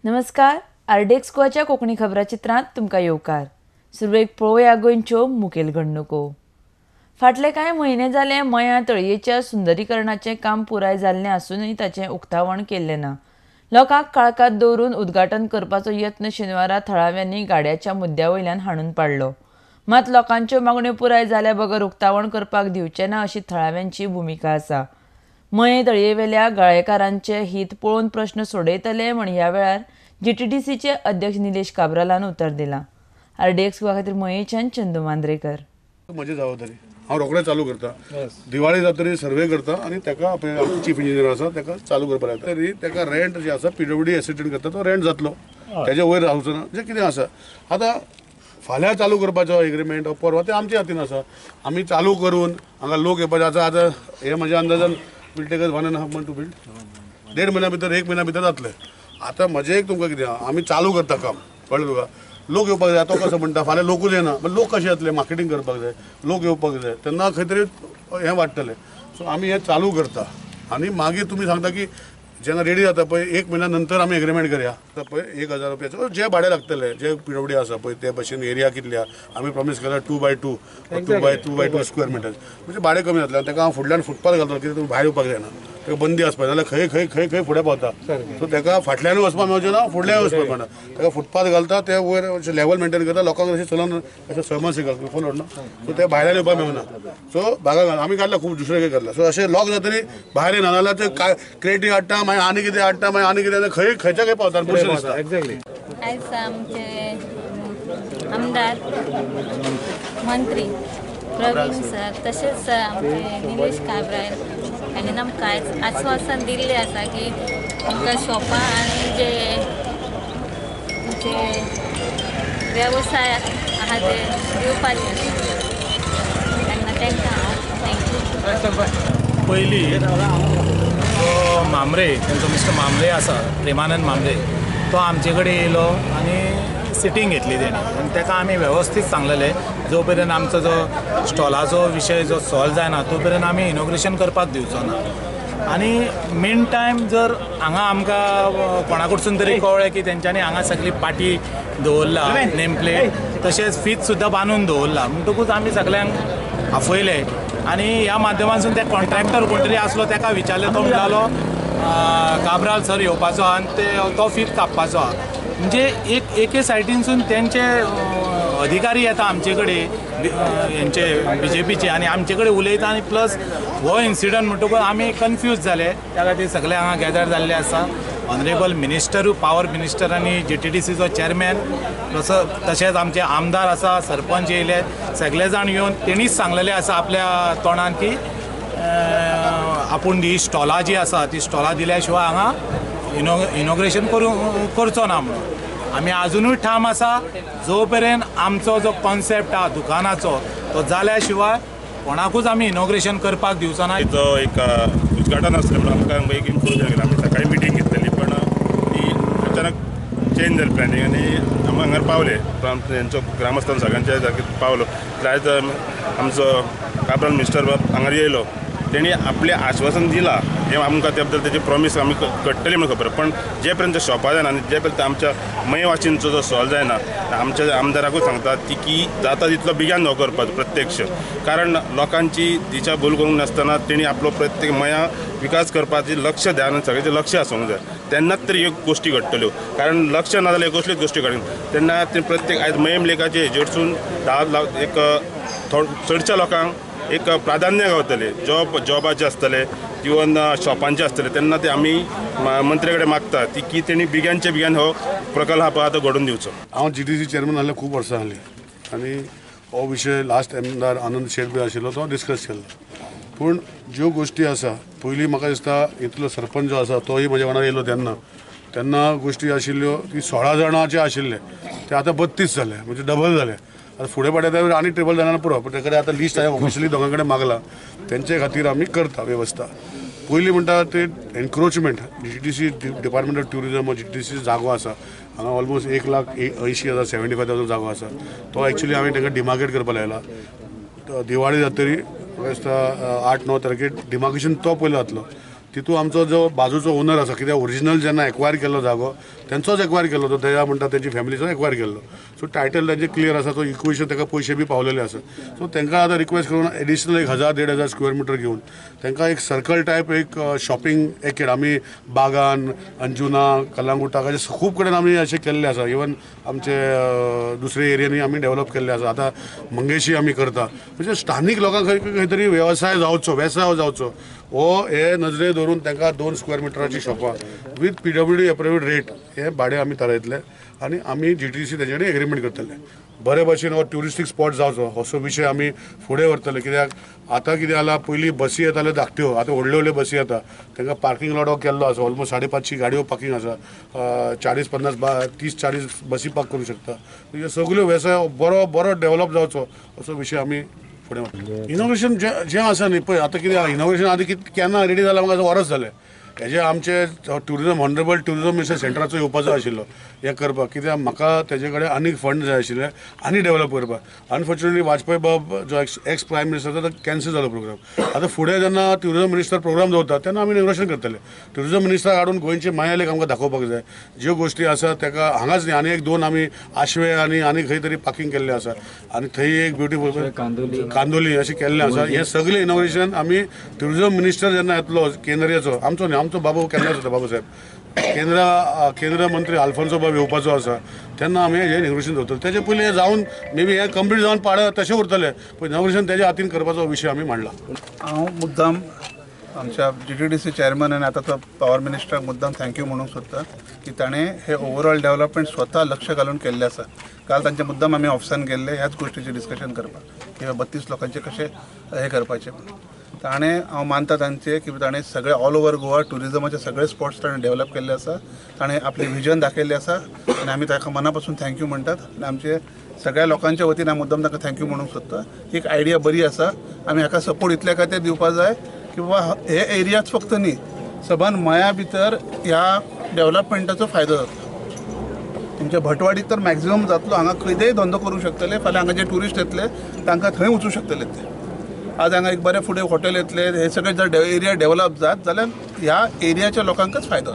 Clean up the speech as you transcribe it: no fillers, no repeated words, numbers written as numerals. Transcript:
नमस्कार, आरडीएक्स गोवाच्या कोंकणी खबराचित्रांत तुमकां येवकार. सुरवेक पळोवया गोंयच्यो मुखेल घडणुको. फाटले कांय म्हयने जाले मयां तळयेच्या सुंदरीकरणाचें काम पुराय जाल्लें आसूनय ताचें उक्तावण केल्लें ना. लोकांक काळखांत दवरून उद्घाटन करपाचो यत्न शेनवारा थळाव्यांनी गाड्याच्या मुद्द्या वयल्यान हाणून पाडलो. मात लोकांच्यो मागण्यो पुराय जाल्या बगर उक्तावण करपाक दिवचें ना अशी थळाव्यांची भुमिका आसा. मयें तळयेवेल्या गाळेकारांचें हीत पळोवन प्रश्न सोडयतले म्हण ह्या वेळार जीटीडीसीचे अध्यक्ष निलेश काब्रालान उतर दिलां. आरडीएक्स गोवा खातीर मयेच्यान चंदू मांद्रेकर. म्हजी जबाबदारी हांव रोखडें चालू करता. दिवाळी जातरी सर्वे करता आनी ताका चीफ इंजिनियर आसा ताका चालू करपाक लायता. तरी ताका रेंट जे आसा पीडब्ल्यूडी एसिस्टंट करता तो रेंट जातलो, ताजे वयर रावचो ना, जें कितें आसा. आतां फाल्यां चालू करपाचो एग्रीमेंट परवा तें आमच्या हातीन आसा. आमी चालू करून हांगा लोक येवपाचे आसा. आतां हे म्हज्या अंदाजान will take 1.5 month to build, 1.5 म्हयन्या भितर 1 म्हयन्या भितर जातलें. आतां म्हजें एक तुमकां कितें आहा, आमी चालू करता काम, कळ्ळें तुका. लोक येवपाक जाय. तो कसो म्हणटा फाल्यां लोकूच येना, पण लोक कशे येतले, मार्केटींग करपाक जाय, लोक येवपाक जाय, तेन्ना खंय तरी हें वाडटलें. सो आमी हें चालू करता आनी मागीर तुमी सांगता की जेन्ना रेडी जाता पळय 1 म्हयन्या नंतर आमी एग्रीमेंट करया. आतां पळय 1000 रुपयाचो जे भाडें लागतलें, जे पीडब्ल्यूडी आसा पळय ते भशेन एरिया कितली आहा, आमी प्रॉमीस केला 2x2 2x2 square metres, म्हणजे भाडें कमी जातलें. आनी ताका हांव फुडल्यान फुटपाथ घालतलो, कित्याक तुमी भायर येवपाक जायना, ताका बंदी आसपाक जाय, जाल्यार खंय खंय खंय खंय फुडें पावता. सो ताका फाटल्यानूय वचपाक मेळचें ना, फुडल्यानूय वचपाक मेळना. ताका फुटपाथ घालता, ते वयर लेवल मेंटेन करता, लोकांक अशें चलोन अशें समज फोन ना. सो ते भायल्यान येवपाक मेळना. सो बागा आमी काडला खूब दुसरे कडेन घातला. सो अशें लॉक जातरी भायर येना, नाजाल्यार ते क्रेटी हाडटा, मागीर आनी कितें हाडटा, मागीर आनी कितें, खंय खंयच्या खंय पावता. आयज आमचे आमदार मंत्री प्रवीण सर तशेंच आमचे निलेश काब्राल हांणी आमकां आयज आस्वासन दिल्लें आसा की आमकां शॉपां आनी जे जे वेवसाय आहा ते दिवपाचे तेन्ना तांकां हांव thank you. पयलीं जो मामरे, तांचो मिस्टर मामरे आसा, प्रेमानंद मामरे, तो आमचे कडेन येयलो आनी सिटींग घेतली तेणी आनी ताका आमी वेवस्थीत सांगलेलें जो पर्यंत आमचो जो स्टॉलाचो विशय जो सॉल्व जायना तो पर्यंत आमी इनॉग्रेशन करपाक दिवचो ना. आनी मेन टायम जर हांगा आमकां कोणा कडसून तरी कळ्ळें की तेंच्यांनी हांगा सगळी पाटी दवरला, नेम प्लेट, तशेंच फीत सुद्दां बांदून दवरला, म्हणटकूच आमी सगळ्यांक आफयले आनी ह्या माध्यमांतसून ते कॉन्ट्रॅक्टर कोण तरी आसलो ताका विचारलें, तो म्हणटालो काब्राल सर येवपाचो आहा आनी ते तो फीत कापपाचो आहा. म्हणजे एक एके सायडीनसून तेंचे अधिकारी येता आमचे कडेन, हेंचे बीजेपीचे, आनी आमचे कडेन उलयता आनी प्लस हो इन्सिडंट म्हणटकूच आमी कन्फ्यूज जाले. त्या खातीर सगळे हांगा गॅदर जाल्ले आसा. ऑनरेबल मिनिस्टरूय, पावर मिनिस्टर आनी जीटीडीसीचो चॅरमॅन, तशेंच आमचे आमदार आसा, सरपंच येयले, सगळे जाण येवन तेणीच सांगलेलें आसा आपल्या तोंडान की आपूण ही स्टॉलां जी आसा ती स्टॉलां दिल्या शिवाय हांगा इनॉग्रेशन करचो ना म्हणून. आमी आजुनूय ठाम आसा, जो पर्यंत आमचो जो कॉन्सेप्ट आहा दुकानाचो तो जाल्या शिवाय कोणाकूच आमी इनॉग्रेशन करपाक दिवचो ना. एक उद्घाटन आसलें म्हणून आमकां एक इन्फॉर्मेशन गेलें. आमी सकाळी मिटींग घेतलेली पण ती अचानक चेंज जाली प्लॅनिंग आनी आमी हांगार पावले. हेंचो ग्रामस्थान सगळ्यांच्या जाग्यार पावलो. आयज आमचो काब्राल मिनिस्टर बाब हांगार येयलो, तेणी आपलें आश्वासन दिलां, हें आमकां त्या बद्दल तेजें प्रॉमीस आमी करतली म्हणून खबर. पण जे पर्यंत शॉपां जायना आनी जे पर्यंत आमच्या मयवाशींचो जो सॉल्व जायना, आमच्या आमदाराकूच सांगता ती की जाता तितलो बेगीन हो करपाचो प्रत्यक्ष, कारण लोकांची दिशा भूल करूंक नासतना तेणी आपलो प्रत्येक मया विकास करपाचें लक्ष ध्यान सगळ्याचें लक्ष आसूंक जाय, तेन्नाच तरी ह्यो गोश्टी घडटल्यो. कारण लक्ष ना जाल्यार कसल्योच गोश्टी घडना. तेन्ना ते प्रत्येक आयज मयेम लेकाचे हेजेरसून 10 लाख एक चडच्या लोकांक एक प्राधान्य गावतलें, जॉबाचें आसतलें, इवन शॉपांचें आसतलें. तेन्ना ते आमी मंत्र्या कडेन मागता ती की तेणी बेगीनचे बेगीन हो प्रकल्प आतां घडोवन दिवचो. हांव जीटीसी चेअरमॅन आहले खूब वर्सां जालीं आनी हो विशय लास्ट आमदार आनंद शेट बी आशिल्लो तो डिस्कस केल्लो. पूण ज्यो गोश्टी आसा, पयलीं म्हाका दिसता इतलो सरपंच जो आसा तोय म्हज्या वांगडा येयलो तेन्ना तेन्ना गोश्टी आशिल्ल्यो की 16 जाणांचे आशिल्ले ते आतां 32 जाले, म्हणजे डबल जाले. आतां फुडें फाटीं आनी ट्रिपल जाणां पुरो, पूण तेका आतां लिस्ट हांवें ऑफिशियली दोगां कडेन मागलां, तेंचे खातीर आमी करता वेवस्था. पयलीं म्हणटा ते encroachment, GTDC department of tourism GTDC जागो आसा हांगा ऑलमोस्ट 1,80,000 75,000 जागो आसा, तो एक्चुअली हांवें तांकां डिमार्केट करपाक लायला. दिवाळी जातरी म्हाका दिसता 8-9 तारखेर डिमार्केशन तो पयलो जातलो. तितून आमचो जो बाजूचो ओनर आसा, कित्याक ओरिजिनल जेन्ना एक्वायर केल्लो जागो तेंचोच एक्वायर केल्लो, तो दया म्हणटा तेंची फॅमिलीचो एक्वायर केल्लो. सो टायटल तांचे क्लियर आसा, तो इक्वेशन ताका पयशे बी पावलेले आसा. सो तांकां आतां रिक्वेस्ट करून एडिशनल 1000 1500 स्क्वेअर मिटर घेवन तांकां एक सर्कल टायप एक शॉपिंग एकेड आमी बागान, अंजुना, कलांगुटाक अशे खूब कडेन आमी अशें केल्ले आसा. इवन आमचे दुसरे एरियांनी आमी डेवलप केल्ले आसा. आतां मंगेशी आमी करता. म्हणजे स्थानीक लोकांक खंय तरी वेवसाय जावचो, वेवसाय जावचो हो हे नजरे धरून तांकां 2 स्क्वेअर मिटराची शॉपां with PWD approved rate हे भाडें आमी थारायतले आनी आमी GTDC तेजे कडेन एग्रीमेंट करतले. बरे भशेन हो ट्युरिस्टीक स्पॉट जावचो असो विशय आमी फुडें व्हरतले. कित्याक आतां कितें जालां, पयलीं बसी येताल्यो धाकट्यो, आतां व्हडल्यो व्हडल्यो बसी येता. तांकां पार्कींग लॉट हो केल्लो आसा, ऑलमोस्ट 550 गाडयो पार्कींग आसा, 40-50 30-40 बसी पार्क करूं शकता. हे सगल्यो वेवसाय बरो बरो डेवलप जावचो असो विशय आमी फुडें व्हरतले. इनॉग्रेशन जें आसा न्ही पळय, आतां कितें इनॉग्रेशन आतां केन्ना रेडी जालां म्हाका वरस जालें. हेजे आमचे टुरिजम ऑनरेबल टुरिजम मिनिस्टर सेंट्राचो येवपाचो आशिल्लो हें करपाक, कित्याक म्हाका तेजे कडेन आनीक फंड जाय आशिल्ले आनी डेवलप करपाक. अनफॉर्च्युनेटली वाजपेयी बाब जो एक्स प्रायम मिनिस्टर तो कॅन्सल जालो प्रोग्राम. आतां फुडें जेन्ना टुरिजम मिनिस्टर प्रोग्राम दवरता तेन्ना आमी इनॉग्रेशन करतले. टुरिजम मिनिस्टराक हाडून गोंयचे मायालेक आमकां दाखोवपाक जाय. ज्यो गोश्टी आसा ताका हांगाच न्ही, आनी 1-2 आमी आशवे आनी आनी खंय तरी पार्कींग केल्लें आसा आनी थंय एक ब्युटिफूल कांदोली अशें केल्लें आसा. हें सगळें इनॉग्रेशन आमी टुरिजम मिनिस्टर जेन्ना येतलो केंद्रीयचो, आमचो न्ही, आमचो बाबू केन्नाच जाता बाबू साहेब, केंद्र मंत्री आल्फोन्सो बाब येवपाचो आसा तेन्ना आमी हें इनॉग्रेशन दवरतले. तेजे पयलीं जावन मे बी हें कंप्लीट जावन पाड तशें उरतलें, पूण इनॉग्रेशन तेज्या हातीन करपाचो विशय आमी मांडला. हांव मुद्दाम आमच्या GTDC chairman आनी आतां तो पावर मिनिस्टराक मुद्दाम thank you म्हणूंक सोदता की ताणें हे ओवरऑल डेवलपमेंट स्वता लक्ष घालून केल्लें आसा. काल तांच्या मुद्दाम आमी ऑफिसान गेल्ले ह्याच गोश्टीचें डिस्कशन करपाक किंवा 32 लोकांचें कशें हें करपाचें म्हणून. ताणें हांव मानता तांचें की ताणें सगळे ऑल ओवर गोवा ट्युरिजमाचे सगळे स्पॉट्स ताणें डेवलप केल्ले आसा. ताणें आपलें विजन दाखयल्लें आसा आनी आमी ताका मना पासून thank you म्हणटात आनी आमचे सगळ्या लोकांच्या वतीन हांव मुद्दाम ताका thank you म्हणूंक सोदता. एक आयडिया बरी आसा, आमी हाका सपोर्ट इतल्या खातीर दिवपा जाय की बाबा हे एरियाच फक्त न्ही, सबंद मया भितर ह्या डेवलपमेंटाचो फायदो जातलो. तुमच्या भटवाडीक तर मॅक्झिमम जातलो, हांगा खंयतेय धंदो करूंक शकतले. फाल्यां हांगा जे ट्युरिस्ट येतले तांकां थंय वचूं शकतले ते. आज हांगा एक बरें फुडें हॉटेल येतले, हे सगळे जर एरिया डेवलप जात जाल्यार ह्या एरियाच्या लोकांकच फायदो आसा.